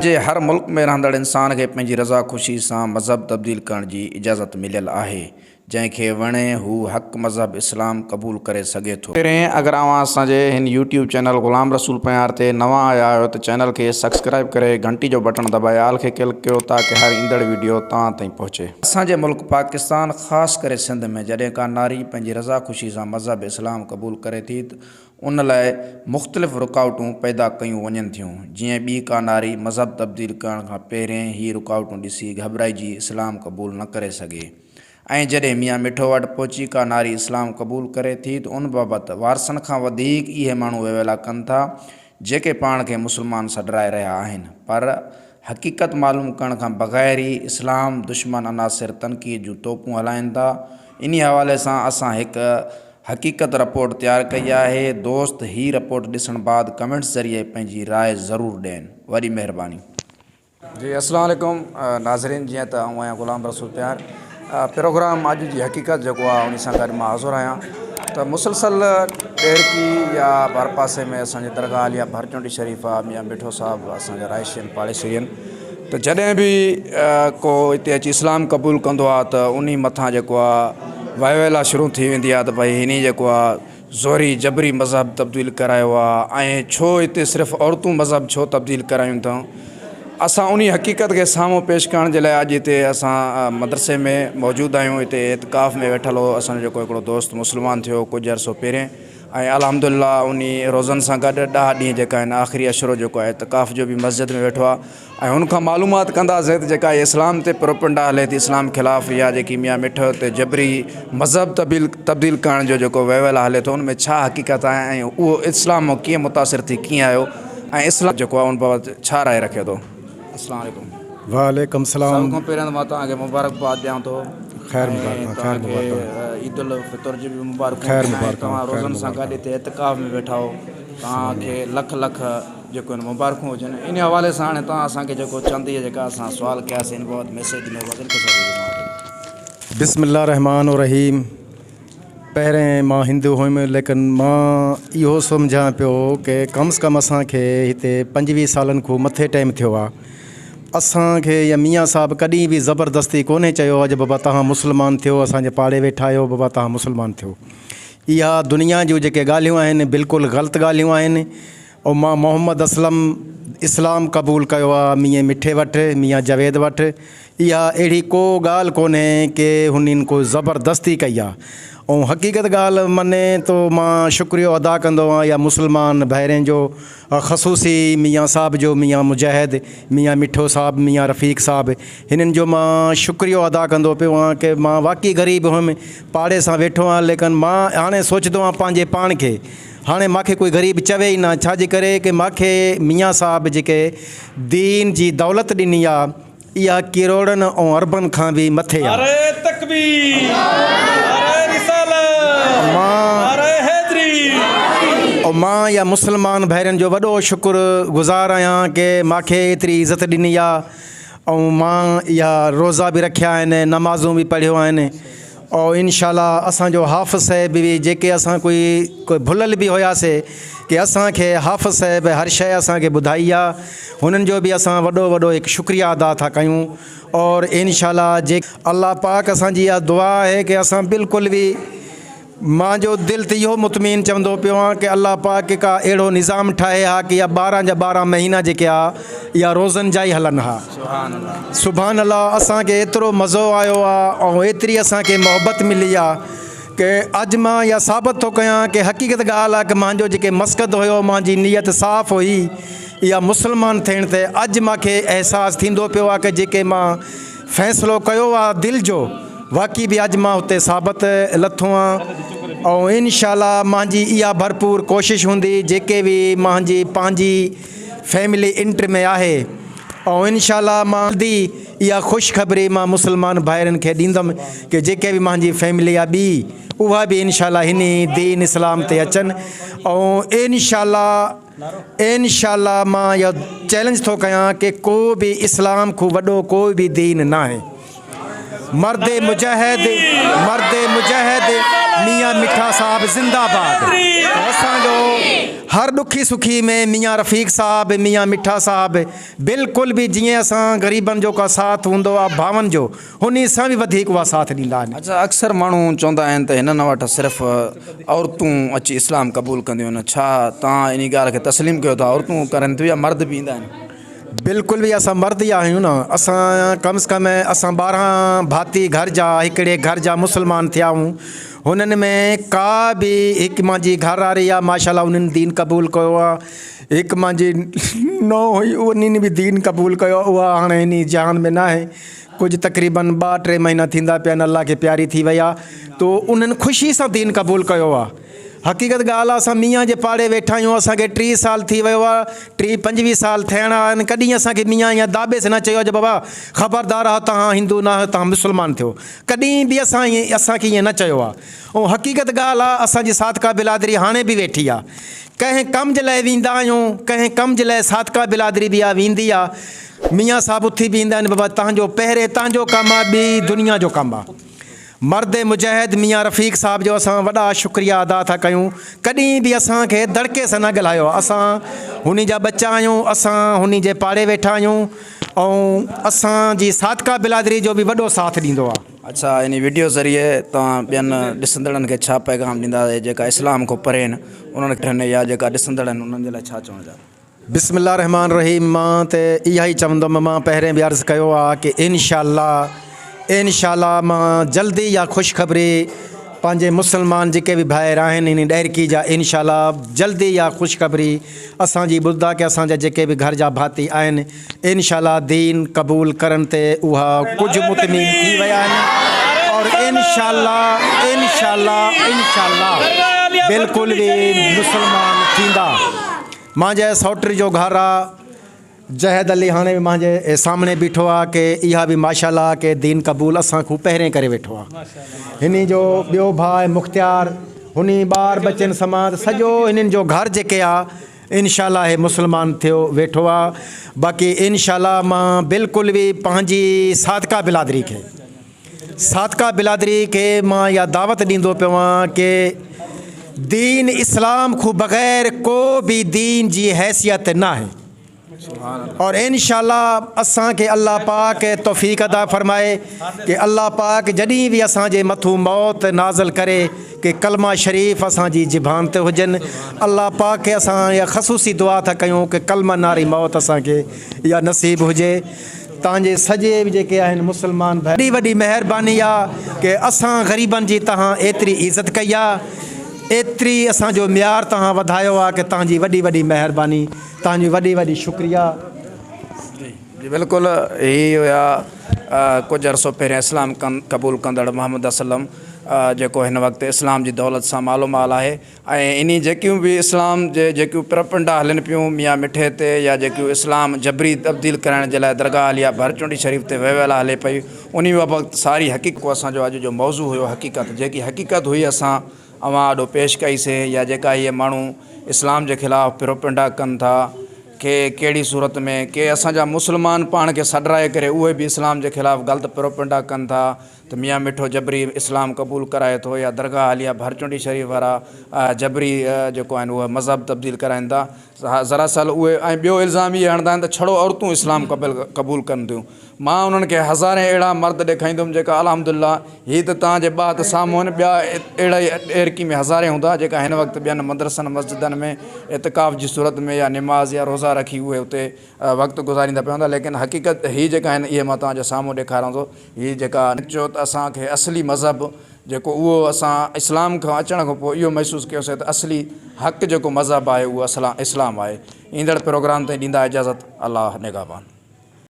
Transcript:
جي هر ملڪ ۾ رهندڙ انسان کي پنهنجي رضا خوشي سان مذهب تبديل ڪرڻ جي اجازت مليل آهي، جنهن کي وڻي هو حق مذهب اسلام قبول ڪري سگهي ٿو. پهرين اگر اوهان اسان جي هن يوٽيوب چينل غلام رسول پنهيار تي نوان آيا آهيو ته چينل کي سبسڪرائيب ڪري گهنٽي جو بٽڻ دٻائي آل کي ڪلڪ ڪيو تاڪه هر ايندڙ ويڊيو توهان تائين پهچي. اسان جي ملڪ پاڪستان خاص ڪري سنڌ ۾ جڏهن ڪا ناري پنهنجي رضا خوشي سان مذهب اسلام قبول ڪري ٿي ته ان لاء مختلف رڪاوٽون پيدا ڪيون وڃن ٿيون، جيئن ٻي ڪا ناري مذهب تبديل ڪرڻ کان پهرين هي رڪاوٽون ڏسي گهٻرائجي اسلام قبول نه ڪري سگهي ۽ جڏهن ميان مٺو وٽ پهچي ڪا ناري اسلام قبول ڪري ٿي ته ان بابت وارثن کان وڌيڪ اهي ماڻهو ويويلا ڪن ٿا جيڪي پاڻ کي مسلمان سڏرائي رهيا آهن پر حقيقت معلوم ڪرڻ کان بغير ئي اسلام دشمن عناصر تنقيد جون توپون هلائين ٿا. انهي حوالي سان اسان هڪ حقيقت رپورٽ تيار ڪئي آهي. دوست هي رپورٽ ڏسڻ بعد ڪمينٽس ذريعي پنهنجي راء ضرور ڏين. وڏي مهرباني. جي اسلام عليڪم ناظرين جيئن ته آئون آهيان غلام رسول پيار پروگرام اڄ جي حقيقت جيڪو آهي انهي سان گڏ مان حاضر آهيان ته مسلسل ڏهرڪي يا ڀرپاسي ۾ اسان جي درگاهه عاليه ڀرچونڊي شريف آ ميان مٺو صاحب اسان جا رهائشي آهن پاڙيسري آهن ته جڏهن به ڪو هتي اچي اسلام قبول ڪندو آ ته انهي مٿان جيڪو آ ويويلا شروع ٿي ويندي آ ته ڀئي هني جيڪو آ زوري جبري مذهب تبديل ڪرايو آ ۽ ڇو هتي صرف عورتون مذهب ڇو تبديل ڪرايون اٿئون اسان انهي حقيقت کي سامهون پيش ڪرڻ جي لاء اڄ هتي اسان مدرسي ۾ موجود آهيون هتي اعتڪاف ۾ ويٺل هو اسان جو جيڪو هڪڙو دوست مسلمان ٿيو ڪجهه عرصو پهرين ۽ الحمد لله انهي روزن سان گڏ ڏهه ڏينهن جيڪا آهن آخري عشرو جيڪو آهي اعتڪاف جو به مسجد ۾ ويٺو آ ۽ هن کان معلومات ڪنداسين ته جيڪا هي اسلام تي پروپنڊا هلي ٿي اسلام خلاف يا جيڪي ميان مٺ تي جبري مذهب تبديل تبديل ڪرڻ جو جيڪو ويويلا هلي ٿو ان ۾ ڇا حقيقت آهي ۽ اهو اسلام مان ڪيئن متاثر ٿي ڪيئن آيو ۽ اسلام جيڪو آهي ان بابت ڇا راء رکي ٿو. السلام عليڪم. وعليڪم السلام. سڀ کان پهريان ته مان توهان کي مبارڪباد ڏيان ٿو. خير مبارڪ خير مبارڪ. عيد الفطر جي به مبارڪون خير مبارڪ توهان روزن سان گڏ هتي اعتڪاف ۾ ويٺا آهيو توهان کي لک لک جيڪو آهن مبارڪون هجن انهي حوالي سان هاڻي توهان اسان کي جيڪو چند اهي جيڪا اسان سوال ڪياسين ان بابت ميسيج ڏنو هو دل کي سوال بسم الله الرحمٰن الرحيم پهرين مان هندو هيم ليڪن مان اهو سمجهان پيو ڪي ڪم از ڪم اسان کي هتي پنجويهه سالن کان مٿي ٽائيم ٿيو آ اسان کي يا ميان صاحب ڪڏهن به زبردستي ڪونهي چيو آ جي بابا توهان مسلمان ٿيو اسان جي پاڙي ويٺا آهيو بابا توهان مسلمان ٿيو اها دنيا جون جيڪي ڳالهيون آهن بلڪل غلط ڳالهيون آهن او مان محمد اسلم اسلام قبول ڪيو آ ميين مٺي وٽ ميان جاويد وٽ اها اهڙي ڪو ڳالهه ڪونهي ڪي هنن ڪو زبردستي ڪئي آ ۽ حقيقت ڳالهه مني تو مان شڪريو ادا ڪندو آ يا مسلمان ڀائرين جو خصوصي ميان صاحب جو ميان مجاهد ميان مٺو صاحب ميان رفيق صاحب هنن جو مان شڪريو ادا ڪندو پيو آ ڪي مان واقعي غريب هيم پاڙي سان ويٺو آ ليڪن مان هاڻي سوچندو آ پنهنجي پاڻ کي هاڻي ماکي ڪوئي غريب چوي ئي نه ڇا جي ڪري ڪي ماکي ميان صاحب جيڪي دين جي دولت ڏني آ اها ڪروڙن ۽ اربن کان به مٿي آ. نعري تڪبير نعري رسالت نعري حيدري. ۽ مان يا مسلمان ڀائرن جو وڏو شڪر گذار آهيان ڪي ماکي ايتري عزت ڏني آ ۽ مان اها روزا به رکيا آهن نمازون به پڙهيو آهن او انشاء الله اسان جو حافظ صاحب به جيڪي اسان ڪوئي ڪوئي ڀلل به هياسي ڪي اسان کي حافظ صاحب هر شيء اسان کي ٻڌائي آ هنن جو به اسان وڏو وڏو هڪ شڪريه ادا ٿا ڪيون اور انشاء الله جي الله پاڪ اسان جي اها دعا آهي ڪي اسان بلڪل به مان جو دل ته اهو مطمئن چوندو پيو آهيان ڪي الله پاڪ ڪا اهڙو نظام ٺاهي ها ڪي اها ٻارهن جا ٻارهن مهينا جيڪي آ اها روزن جا ئي هلن ها سبحان الله اسان کي ايترو مزو آيو آ ۽ ايتري اسان کي محبت ملي آ ڪي اڄ مان اها ثابت ٿو ڪيان ڪي حقيقت ڳالهه آ ڪي مانجو جيڪي مسقد هيو مانجي نيت صاف هئي اها مسلمان ٿيڻ تي اڄ مانکي احساس ٿيندو پيو آ ڪي جيڪي مان فيصلو ڪيو آ دل جو واقعي به اڄ مان اتي ثابت لٿو آن ۽ انشاء الله مانجي اها ڀرپور ڪوشش هوندي جيڪي به مانجي پنهنجي فيملي انٽر ۾ آهي ۽ انشاء الله مان جلدي اها خوشخبري مان مسلمان ڀائرن کي ڏيندم ڪي جيڪي به مانجي فيملي آ ٻي اها به انشاء الله هن دين اسلام تي اچن ۽ انشاء الله انشاء الله مان اهو چئلينج ٿو ڪيان ڪي ڪو به اسلام کان وڏو ڪو به دين ناهي مرد مجاهد مرد مجاهد ميان مٺا صاحب زنده باد اسان جو هر ڏکي سکي ۾ ميان رفيق صاحب ميان مٺا صاحب بلڪل به جيئن اسان غريبن جو ڪا ساٿ هوندو آ ڀاون جو انهي سان به وڌيڪ اها ساٿ ڏيندا آهن. اڇا اڪثر ماڻهو چوندا آهن ته هنن وٽ صرف عورتون اچي اسلام قبول ڪنديون آهن ڇا توهان انهي ڳالهه کي تسليم ڪيو ٿا عورتون ڪرن ٿيون يا مرد به ايندا آهن. بلڪل به اسان مرد ئي آهيون نه اسان ڪم از ڪم اسان 12 ڀاتي گهر جا هڪڙي گهر جا مسلمان ٿيا آهيون هنن ۾ ڪا به هڪ مانجي گهر واري آ ماشاء الله انهن دين قبول ڪيو آ هڪ مانجي نو هئي انهن به دين قبول ڪيو آ اها هاڻي هن جهان ۾ ناهي ڪجهه تقريبن ٻه ٽي مهينا ٿيندا پيا آهن الله کي پياري ٿي وئي آ تو انهن خوشي سان دين قبول ڪيو آ. حقيقت ڳالهه آ اسان ميان جي پاڙي ويٺا آهيون اسان کي 30 سال ٿي ويو آ 30 25 سال ٿيڻ آ آهن ڪڏهن اسان کي ميان يا داٻي سان نه چيو آ جو بابا خبردار آهو توهان هندو نه آهيو توهان مسلمان ٿيو ڪڏهن به اسان ائين اسان کي ائين نه چيو آ ۽ حقيقت ڳالهه آ اسان جي صادقه بلادري هاڻي به ويٺي آ ڪنهن ڪم جي لاء ويندا آهيون ڪنهن ڪم جي لاء صادقه بلادري به آ ويندي آ ميان صاحب اٿي بيهندا آهن بابا تنهنجو پهرين تنهنجو ڪم آ ٻي دنيا جو ڪم آ. مرد مجاهد ميان رفيق صاحب جو اسان وڏا شڪريا ادا ٿا ڪيون ڪڏهن به اسان کي دڙڪي سان نه ڳالهايو اسان هن جا ٻچا آهيون اسان هن جي پاڙي ويٺا آهيون ۽ اسان جي صادقه بلادري جو به وڏو ساٿ ڏيندو آهي. اڇا انهي وڊيو ذريعي توهان ٻين ڏسندڙن کي ڇا پيغام ڏيندا جيڪا اسلام کان پري آهن انهن کي يا جيڪا ڏسندڙ آهن انهن جي لاء ڇا چوڻ چاهيندا. بسم الله الرحمٰن الرحيم مان ته اها ئي چوندم مان پهرين به عرض ڪيو آ ڪي انشاء الله انشاء الله مان جلدي اها خوشخبري پنهنجي مسلمان جيڪي به ڀائر آهن ان ڏهرڪي جا انشاء الله جلدي اها خوشخبري اسان جي ٻڌدا ڪي اسان جا جيڪي به گهر جا ڀاتي آهن انشاء الله دين قبول ڪرڻ تي اها ڪجهه مطمئن ٿي ويا آهن اور انشاء الله انشاء الله انشاء الله بلڪل به مسلمان ٿيندا. مانجهي سئوٽ جو گهر آ جهد علي هاڻي به مانجهي سامڻي بيٺو آ ڪي اها به ماشاء الله ڪي دين قبول اسان کون پهرين ڪري ويٺو آ هني جو ٻيو ڀاء مختيار هني ٻار ٻچن سمات سڄو هنن جو گهر جيڪي آ انشاء الله هي مسلمان ٿيو ويٺو آ باقي انشاء الله مان بلڪل به پنهنجي صادقه بلادري کي صادقه بلادري کي مان اها دعوت ڏيندو پيو آهيان ڪي دين اسلام کان بغير ڪو به دين جي حيثيت ناهي اور انشاء الله اسان کي الله پاڪ توفيق عطا فرمائي ڪي الله پاڪ جڏهن به اسان جي مٿو موت نازل ڪري ڪي ڪلمه شريف اسان جي زبان تي هجن الله پاڪ کي اسان اها خصوصي دعا ٿا ڪيون ڪي ڪلمه ناري موت اسان کي اها نصيب هجي تان جي سڄي به جيڪي آهن مسلمان ڀائر وڏي وڏي مهرباني آ ڪي اسان غريبن جي تهان ايتري عزت ڪئي آ ايتري اسان جو معيار تهان وڌايو آ ڪي تان جي وڏي وڏي مهرباني تان جي وڏي وڏي شڪريا. جي بلڪل هي هيا ڪجهه عرصو پهريان اسلام قبول ڪندڙ محمد اسلم جيڪو هن وقت اسلام جي دولت سان مالو مال آهي ۽ انهي جيڪيون به اسلام جي جيڪيون پرپنڊا هلن پيون ميان مٺي تي يا جيڪيون اسلام جبري تبديل ڪرائڻ جي لاء درگاهه عاليه ڀرچونڊي شريف تي ويويلا هلي پئي انهي بابت ساري حقيقت اسان جو اڄ جو موضوع هيو حقيقت جيڪي حقيقت هئي اسان اوهان آڏو پيش ڪئي سي يا جيڪا اهي ماڻهو اسلام جي خلاف پروپنڊا ڪن ٿا ڪي ڪهڙي صورت ۾ ڪي اسان جا مسلمان پاڻ کي سڏرائي ڪري اهي به اسلام جي خلاف غلط پروپنڊا ڪن ٿا ته ميان مٺو جبري اسلام قبول ڪرائي ٿو يا درگاهه عاليه ڀرچونڊي شريف وارا جبري جيڪو آهن اهي مذهب تبديل ڪرائين ٿا دراصل اهي ۽ ٻيو الزام اهي هڻندا آهن ته ڇڙو عورتون اسلام قبول ڪن ٿيون مان انهن کي هزارين اهڙا مرد ڏيکائيندم جيڪا الحمدلله هي ته توهان جي ٻه هٿ سامهون آهن ٻيا اهڙا ئي ڏهرڪي ۾ هزارين هوندا جيڪا هن وقت ٻين مدرسن مسجدن ۾ اعتڪاف جي صورت ۾ يا نماز يا روزا رکي اهي اتي وقت گذاريندا پيا هوندا ليڪن حقيقت هي جيڪا آهن اهي مان توهان جي سامهون ڏيکاران ٿو هي جيڪا چيو ته اسان کي اصلي مذهب جيڪو اهو اسان اسلام کان اچڻ کان پوء اهو محسوس ڪيوسين ته اصلي حق جيڪو مذهب آهي اهو اسلام آهي ايندڙ پروگرام تائين ڏيندا اجازت الله نگهبان.